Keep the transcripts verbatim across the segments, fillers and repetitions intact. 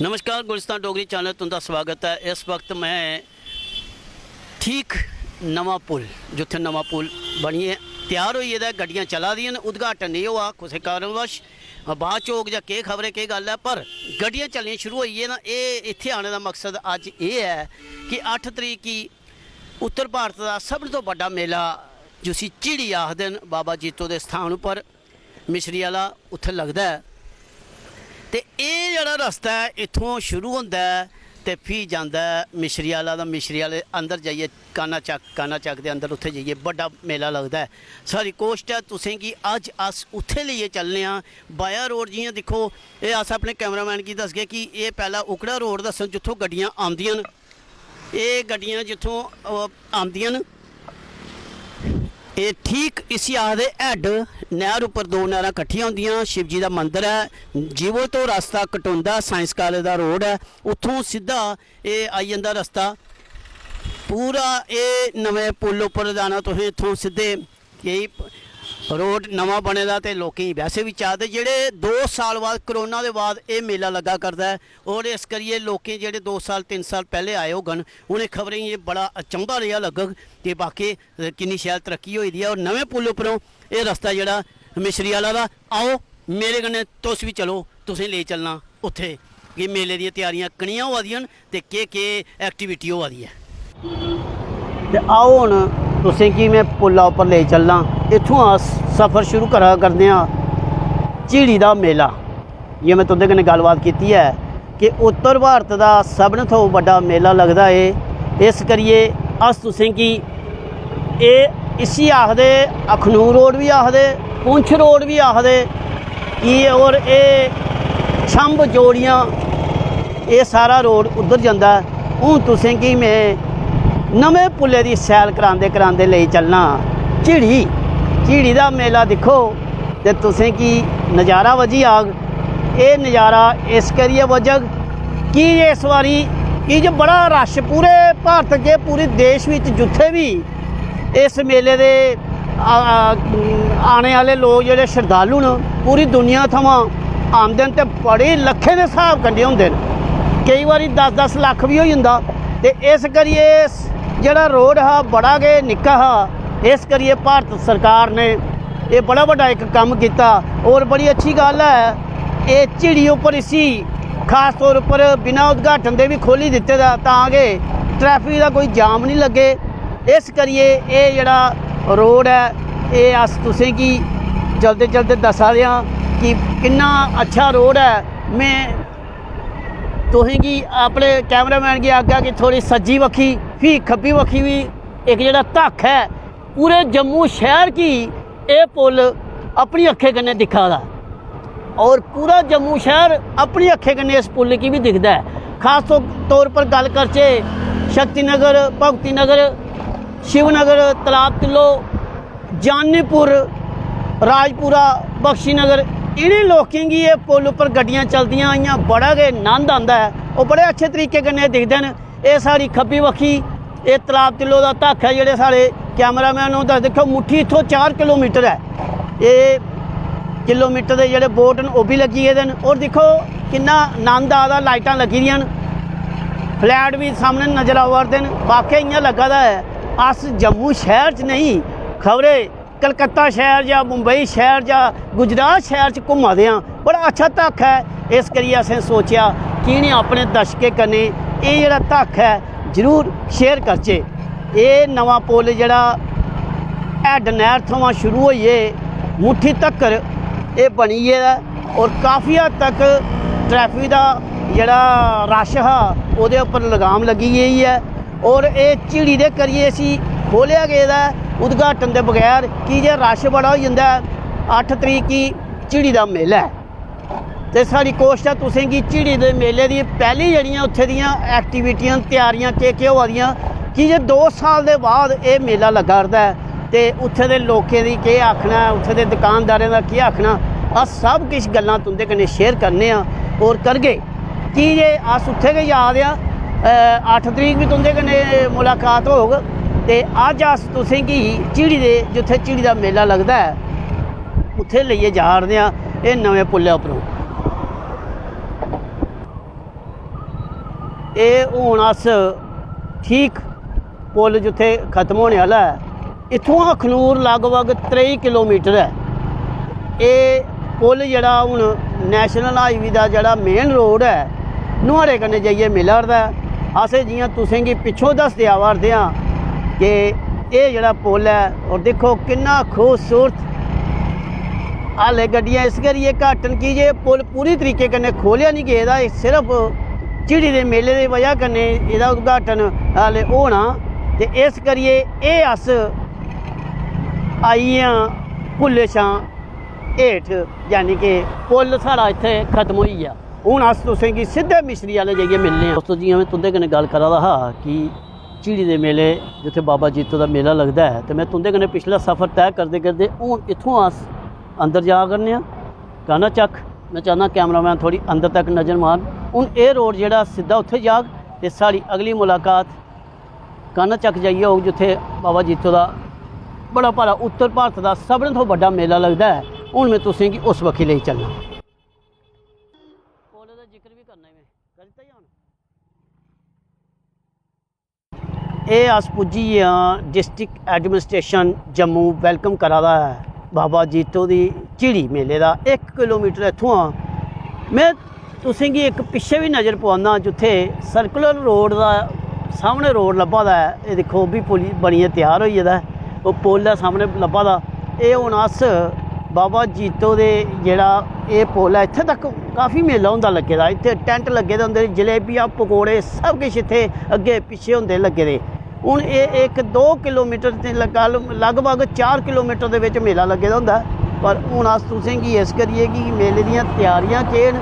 नमस्कार, गुलिस्तान डोगरी चैनल तुं'दा स्वागत ऐ। इस वक्त में ठीक नमां पुल, जित्थै नमां पुल बनियै त्यार होई गेदा ऐ, गड्डियां चला दियां न, उद्घाटन नेईं होआ कुसै कारणवश, बाद च होग जां केह् खबरै केह् गल्ल ऐ, पर गड्डियां चलनियां शुरू होई गेदियां न। एह् इत्थै आने दा मकसद अज्ज एह् ऐ कि अट्ठ तरीक गी उत्तर भारत दा सभनें थमां बड्डा मेला, जिसी झिड़ी आखदे न, बाबा जित्तो दे स्थान उप्पर मिश्री आह्ला उत्थै लगदा ऐ। ते एह् जेह्ड़ा रस्ता ऐ, इत्थुआं शुरू होंदा ऐ ते फ्ही जंदा ऐ मिश्री आह्ला, ते मिश्री आह्ले अंदर जाइयै काना चक्क, काना चक्क दे अंदर उत्थै जाइयै बड्डा मेला लगदा ऐ। साढ़ी कोशट ऐ तुसें गी अज्ज अस उत्थै लेइयै चलने आं, बाया रोड। जि'यां दिक्खो, एह् अस अपने कैमरामैन गी दसगे कि एह् पैह्ला ओकड़ा रोड दस्सन जित्थुं गड्डियां आंदियां न। एह् गड्डियां जित्थुं, अ, आंदियां न, एह् ठीक इसी आखदे हैड नैह्र उप्पर दो नैह्रां कट्ठियां होंदियां, शिवजी दा मंदर ऐ, जीवो तो रस्ता कटोंदा साइंस कालेज दा रोड ऐ, उत्थुं सिद्धा एह् आई जंदा रस्ता। पूरा एह् नमें पुल उप्पर जाना तुसें, इत्थुं सिद्धे केईं प-, रोड नमां बने दा ते लोकें गी वैसे बी चाह् ते जेह्ड़े दो साल बाद कोरोना दे बाद एह् मेला लग्गा करदा ऐ, और इस करियै लोकें जेह्ड़े दो साल, तिन्न साल पैह्ले आए होङन, उ'नें खबरें गी एह् बड़ा अचंभा नेहा लग्गग कि वाकई किन्नी शैल तरक्की होई दी ऐ। और नमें पुल उप्परों एह् रस्ता जेह्ड़ा मिश्री आह्ला दा, आओ मेरे कन्नै तुस बी चलो, तुसें लेई चलना उत्थै कि मेले दियां त्यारियां कनेहियां होआ दियां न ते केह्-केह् activity होआ दी ऐ। ते आओ हुन तुसें गी में पुल्ला उप्पर लेई चलना। इत्थुआं अस सफर शुरू करा करने आं झिड़ी दा मेला। जि'यां में तुं'दे कन्नै गल्लबात कीती ऐ कि उत्तर भारत दा सभनें थमां बड्डा मेला लगदा ऐ, इस करियै अस तुसें गी एह्, इसी आखदे, अखनूर रोड बी आखदे, पुंछ रोड बी आखदे, की और एह् छंब जोड़ियां, एह् सारा रोड उद्धर जंदा ऐ। हून तुसें गी में नमें पुलै दी सैल करांदे करांदे लेई चलना झिड़ी। झिड़ी दा मेला दिक्खो ते तुसें गी नज़ारा बज्झी जाग। एह् नज़ारा इस करियै बज्झग की जे इस बारी, की जे बड़ा रश पूरे भारत के पूरे देश बिच जित्थै बी इस मेले दे, आ, आ, आने आह्ले लोक जेह्ड़े शरधालु न, पूरी दुनिया थमां आंदे न ते बड़े लक्खें दे स्हाब कन्नै होंदे न। केई बारी दस दस लक्ख बी होई जंदा। ते इस करियै जेह्ड़ा रोड हा, बड़ा गै निक्का हा। इस करियै भारत सरकार ने एह् बड़ा बड्डा इक कम्म कीता। और बड़ी अच्छी गल्ल ऐ, एह् झिड़ी उप्पर इसी खास तौर उप्पर बिना उद्घाटन दे बी खोह्ल्ली दित्ते दा, तां जे ट्रैफिक दा कोई जाम निं लग्गे। इस करियै एह् जेह्ड़ा रोड ऐ, एह् अस तुसें गी चलदे चलदे दस्सा दे आं कि किन्ना अच्छा रोड ऐ। में तुसें गी, अपने कैमरामैन गी आखगा कि थोह्ड़ी सज्जी बक्खी, फ्ही खब्बी बक्खी बी इक जेह्ड़ा धक्ख ऐ, पूरे जम्मू शैह्र गी एह् पुल अपनी अक्खें कन्नै दिक्खा दा। और पूरा जम्मू शैह्र अपनी अक्खें कन्नै इस पुल गी बी दिखदा ऐ। खास तौ-, तौर पर गल्ल करचै शक्ति नगर, भगती नगर, शिव नगर, तलाब तिल्लो, जानीपुर, राजपुरा, बख्शी नगर, इ'नें लोकें गी एह् पुल उप्पर गड्डियां चलदियां इ'यां बड़ा गै नंद आंदा ऐ। ओह् बड़े अच्छे तरीके कन्नै दिखदे न। एह् साढ़ी खब्बी बक्खी, एह् तलाब तिल्लो दा धक्ख ऐ। जेह्ड़े साढ़े कैमरामैन न, ओह् दसदे, दिक्खो, मुट्ठी इत्थों चार किलोमीटर ऐ। एह् किलोमीटर दे जेह्ड़े बोर्ड न, ओह् बी लग्गी गेदे न। और दिक्खो, किन्ना नंद आ दा, लाइटां लग्गी दियां न, फ्लैट बी सामनै नजर आवा 'रदे न। वाकई इ'यां लग्गा दा ऐ, अस जम्मू शैह्र च नेईं, खबरै कलकत्ता शैह्र जां मुंबई शैह्र जां गुजरात शैह्र च घुम्मा दे आं। बड़ा अच्छा धक्ख ऐ। इस करियै असें सोचेआ कि इ'नें अपने दर्शकें कन्नै एह् जेह्ड़ा धक्ख ऐ, जरूर शेयर करचै। एह् नमां पुल जेह्ड़ा हैड नैह्र थमां शुरू होइयै मुट्ठी तक्कर एह् बनी गेदा ऐ और काफी हद तक ट्रैफिक दा जेह्ड़ा रश हा, ओह्दे उप्पर लगाम लग्गी गेई ऐ। और एह् झिड़ी दे करियै इसी खोह्लेआ गेदा ऐ उद्घाटन दे बगैर, की जे रश बड़ा होई जंदा ऐ। अट्ठ तरीक गी झिड़ी दा मेला ऐ ते साढ़ी कोशट ऐ तुसें गी झिड़ी दे मेले दी पैह्ली जेह्ड़ियां उत्थै दियां एक्टिविटियां, त्यारियां केह् केह् होआ दियां, की जे दो साल दे बाद एह् मेला लग्गा 'रदा ऐ ते उत्थै दे लोकें दी केह् आखना ऐ, उत्थै दे दुकानदारें दा केह् आखना, अस सब किश गल्लां तुं'दे कन्नै शेयर करने आं और करगे। की जे अस उत्थै गै जा दे आं। अ, अट्ठ तरीक बी तुं'दे कन्नै मुलाकात होग ते अज्ज अस तुसें गी झिड़ी दे, जित्थै झिड़ी दा मेला लगदा ऐ, उत्थै लेइयै जा 'रदे आं एह् नमें पुलै उप्परों। एह् हून अस ठीक पुल जित्थै खत्म होने आह्ला ऐ, इत्थुआं अखनूर लगभग त्रेई किलोमीटर ऐ। एह् पुल जेह्ड़ा हून नैशनल हाईवे दा जेह्ड़ा मेन रोड ऐ, नुहाड़े कन्नै जाइयै मिला 'रदा ऐ। असें जि'यां तुसेंगी पिच्छों दसदे आवा 'रदे आं कि एह् जेह्ड़ा पुल ऐ, और दिक्खो किन्ना खूबसूरत। हाले गड्डियां इस करियै घट्ट न की जे पुल पूरी तरीके कन्नै खोह्लेआ निं गेदा, एह् सिर्फ झिड़ी दे मेले दी बजह कन्नै एह्दा उद्घाटन हाले होना। ते इस करियै एह् अस आई गे आं पुल्ले शा हेठ, यानी कि पुल साढ़ा इत्थै खत्म होई गेआ। हून अस तुसेंगी सिद्धे मिश्री आह्ले जाइयै मिलने आं। दोस्तो, जि'यां में तुं'दे कन्नै गल्ल करा दा हा कि झिड़ी दे मेले, जित्थै बाबा जित्तो दा मेला लगदा ऐ, ते में तुं'दे कन्नै पिछला सफर तय करदे करदे हून इत्थुआं अस अंदर जा करने आं। काना चक्क, में चाह्न्नां कैमरामैन थोह्ड़ी अंदर तक नजर मारन। हून एह् रोड जेह्ड़ा सिद्धा उत्थै जाग, ते साढ़ी अगली मुलाकात काना चक्क जाइयै होग, जित्थै बाबा जित्तो दा बड़ा भारा उत्तर भारत दा सभनें थमां बड्डा मेला लगदा ऐ। हून में तुसेंगी उस बक्खी लेई चलना। पुल दा जिक्र बी करना में करी दित्ता जी हून। एह् अस पुज्जी गे आं डिस्ट्रिक्ट एडमिनिस्ट्रेशन जम्मू, वैलकम करा दा ऐ बाबा जित्तो दी झिड़ी मेले दा। इक किलोमीटर इत्थुआं में तुसेंगी इक पिच्छे बी नज़र पोआन्ना, जित्थै सर्कुलर रोड दा सामनै रोड लब्भा दा ऐ। एह् दिक्खो, ओह् बी पुल बनियै त्यार होई गेदा ऐ, ओह् पुल ऐ सामनै लब्भा दा। एह् हून अस बाबा जित्तो दे जेह्ड़ा एह् पुल ऐ, इत्थै तक काफी मेला होंदा लग्गे दा। इत्थै टैंट लग्गे दे होंदे, जलेबियां, पकौड़े, सब किश इत्थै अग्गें पिच्छें होंदे लग्गे दे। हून एह् इक दो किलोमीटर ते लग-, लगभग चार किलोमीटर दे बिच मेला लग्गे दा होंदा ऐ। पर हून अस तुसेंगी इस करियै कि मेले दियां त्यारियां केह् न,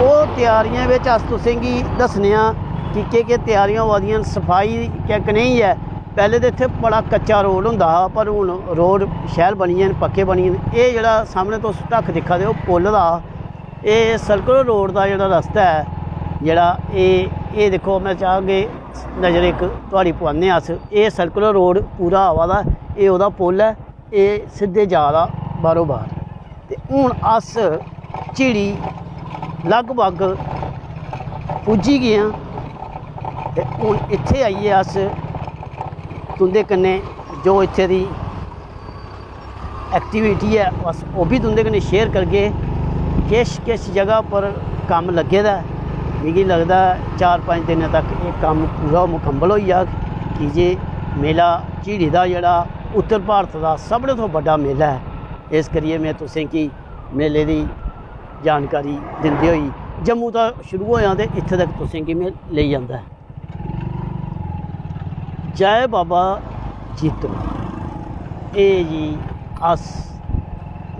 ओह् त्यारियें बिच अस तुसेंगी दस्सने आं कि केह्-केह् त्यारियां होआ दियां न, सफाई क्या कनेही ऐ। पैह्लें ते इत्थै बड़ा कच्चा रोड होंदा हा, पर हून रोड शैल बनी गे न, पक्के बनी गे न। एह् जेह्ड़ा सामनै तुस ढक्क दिक्खा दे ओ पुल दा, एह् सर्कुलर रोड दा जेह्ड़ा रस्ता ऐ, जेह्ड़ा एह्, एह् दिक्खो, में चाह्ङ कि नज़र इक थुआढ़ी पोआन्ने अस। एह् सर्कुलर रोड पूरा आवा दा, एह् ओह्दा पुल ऐ, एह् सिद्धे जा दा बारो बार। ते हून अस झिड़ी लगभग पुज्जी गे आं। ते हून इत्थै आइयै अस तुं'दे कन्नै जो इत्थै दी एक्टिविटी ऐ, अस ओह् बी तुं'दे कन्नै शेयर करगे। किश किश जगह पर कम्म लग्गे दा ऐ, मिगी लगदा ऐ चार पंज दिनें तक एह् कम्म पूरा मुकम्मल होई जाग, की जे मेला झिड़ी दा जेह्ड़ा उत्तर भारत दा सभनें थमां बड्डा मेला ऐ। इस करियै में तुसेंगी मेले दी जानकारी दिंदे होई जम्मू दा शुरू होआ ते इत्थें तक तुसेंगी में लेई जंदा ऐ। जय बाबा जित्तो। एह् जी अस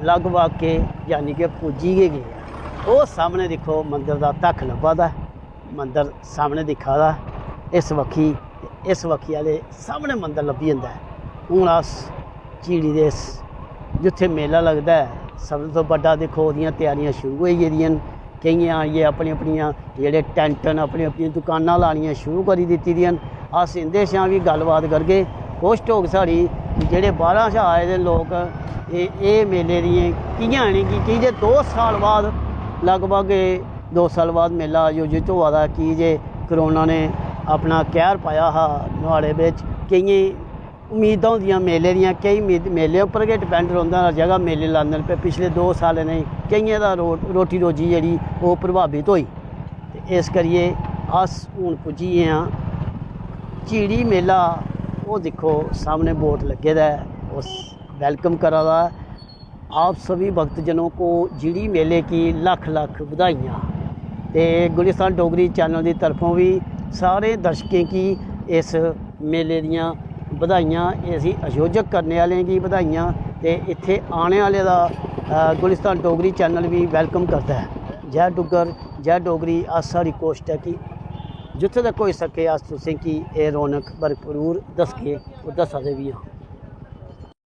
लगभग के, यानी के पुज्जी गै गे आं। ओह् सामनै दिक्खो, मंदर दा तक्ख लब्भा दा ऐ, मंदर सामनै दिक्खा दा, इस बक्खी, इस बक्खी आह्ले सामनै मंदर लब्भी जंदा ऐ। हून अस झिड़ी दे इस, जित्थै मेला लगदा ऐ, सब तों बड्डा, दिक्खो, ओह्दियां त्यारियां शुरू होई गेदियां न। केइयें आइयै अपनी अपनियां जेह्ड़े टैंट न, अपनी अपनियां दुकानां लानियां शुरू करी दित्ती दियां न। अस इं'दे शा बी गल्लबात करगे। कोशट होग साढ़ी कि जेह्ड़े बाह्रा शा आए दे लोक, एह्, एह् मेले दियें कि'यां इ'नेंगी, की जे दो साल बाद, लगभग एह् दो साल बाद मेला आयोजित होआ दा, की जे कोरोना ने अपना कैह्र पाया हा नुहाड़े बिच। केइयें उम्मीदां होंदियां मेले दियां, केई मेद-, मेले उप्पर गै डिपैंड रौंह्दा, हर जगह मेले लांदे न। पे पिछले दो सालें दे केइयें दा रो-, रोटी रोजी जेह्ड़ी ओह् प्रभावत होई। ते इस करियै अस हून पुज्जी गे आं झिड़ी मेला। ओह् दिक्खो, सामनै बोर्ड लग्गे दा ऐ, उस वैलकम करा दा। आप सभी भक्तजनों को झिड़ी मेले की लक्ख लक्ख बधाइयां। ते गुलिस्तान डोगरी चैनल दी तरफों बी सारे दर्शकें गी इस मेले दियां बधाइयां, इसी आयोजक करने आह्लें गी बधाइयां। ते इत्थै आने आह्ले दा, अ, गुलिस्तान डोगरी चैनल बी वैलकम करदा ऐ। जै डुग्गर, जै डोगरी। अस, साढ़ी कोशट ऐ कि जित्थै तक होई सके अस तुसें गी एह् रौनक भरपूर दसगे, और दस्सा दे बी आं।